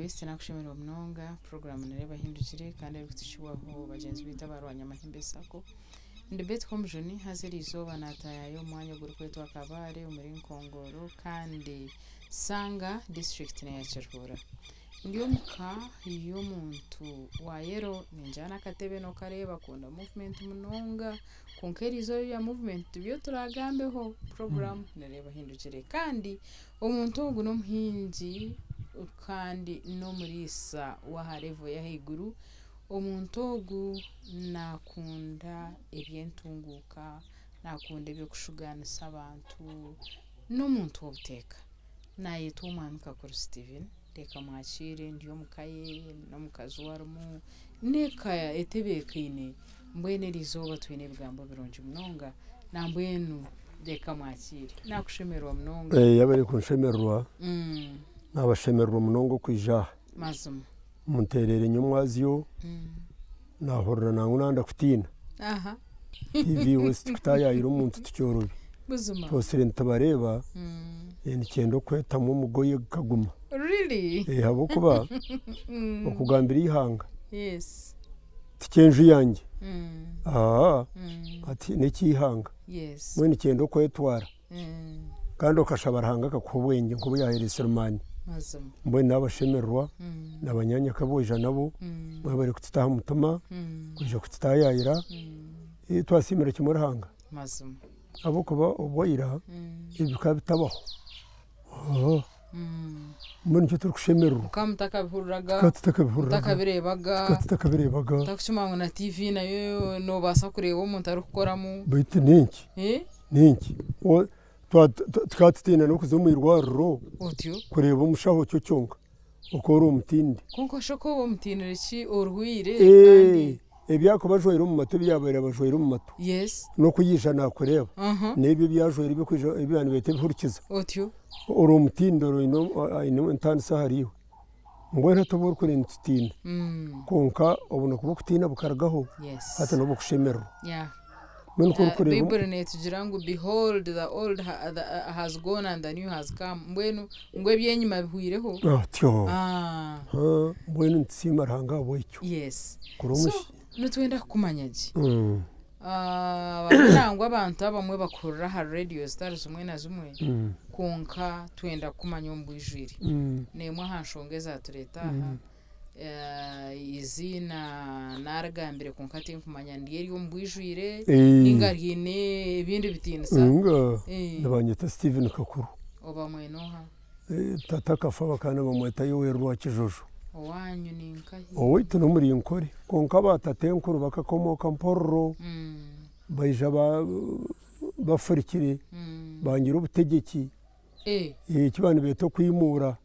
Journalist nakushemererwa munonga puroguraamu nereeba ehindukire kandi erikutuhikibwaho bagyenzi baitu aba Rwanyamahembe Sacco. Ndi Betty Komujuni haza eriizooba naataayaaya omu mwanya ogurikwetwa Kabale omuri Nkongoro kandi Sanga disiturikiti n'eya Kiruhura. Ndi omu ka y'omuntu wa yero ningira n'akatebe nokareeba akunda movement munonga kwonka eriizooba ebya movement tibyo turaagambeho puroguraamu nereeba ehindukire kandi omuntu ogu n'omuhingi kandi n'omuriisa w'aha level y'ahaiguru, omuntu ogu naakunda eby'entunguuka, naakunda eby'okushugaanisa abantu, n'omuntu w'obuteeka. Naayetwa Omwami Kakuru Steven, reka mwakiire ndi omu ka ye n'omukazi we arimu, n'eka etebeekaine, mbwenu eriizooba twine ebigambo birungi munonga, nambwenu reka mwakiire. Naakushemererwa munonga. Yaaba eri kunshemererwa, naabashemererwa munonga okwija aha. Mazima. Munteereire nyomwazyo, naahurira nangwa nandakutiina. TV West kutaayaayira omuntu tikyorobi. Buzima. Twosire nitubareeba, nikyenda okwetamu omugoye gukaguma. Really? Ahabw'okuba okugambira eihanga Yes. ti ky'enju yangye, aa hati n'eky'eihanga. Yes. Mbwenu nikyenda okwetwara kandi okashaba Ruhanga akakuha obwengye nk'obu yaahaire Sulumaani. Mazima. Mbwenu naabashemererwa na banyaanyoko abu waija nabo, mwebare kututa aha mutima kwija kututaayaayira, twasiimira kimwe Ruhanga. Mazima. Ahabw'okuba obwa ira ebi bikaba bitabaho. Mbwenu nikyo turikushemererwa. Mukaba mutakabihuriraga, Tukaba tutakabihuriraga. mutakabireebaga, Tukaba tutakabireebaga. otarikukimanya ngu na TV nayo noobaasa kureeba omuntu arikukoramu. Beitu n'enki? Eh? N'enki? Tukaba tutiina n'okuza omu irwariro Otyo. kureeba omushaho kyo kyonka oku ori omutindi. Kwonka shi oku oba omutiinire ki orwaire kandi. Ebi arikuba ajwaire omu matu ebi yaabaire aba ajwaire omu matu Yes. n'oku yaija naakureeba n'ebi ebi ajwaire eby'okwija ebi baba nibeeta ebihurikiza. Otyo. Ori omutindi aine entaaniso ahariiwe. Mbwenu hati obu orikureeba nitutiina kwonka obunaku bw'okutiina bukarugaho Yes. hati n'obw'okushemererwa. Yeah. Mbwenu ku orikureeba Baiburi neetugira ngu behold the old has gone and the new has come. Mbwenu ngu eby'enyima bihwireho. Otyo. Ah. Mbwenu nitusiima Ruhanga ahabw'ekyo. Yes. Kuri So, omushi. nitwenda kukumanya gye. Bamwe nangwa abantu abamwe bakuhurira aha radiyo zitari zimwe na zimwe, kwonka twenda kukumanya omu bwijwire. N'emwe aha nshonga ezatureeta aha, eiziina naarigambire kwonka tinkumanya niryo eri omu bwijwire ninga riine ebindi bitiinisa. Ninga nibanyeta Steven Kakuru. Oba mwene oha? Tata akafa bakaba nibamweta Yoweri Rwakijojo. Owaanyu ni nkahi? Owaitu n'omuri Nkore kwonka baatatenkuru bakakomooka Mpororo baija bafurukire bangira obutegyeki eki baba nibeeta okwimuura.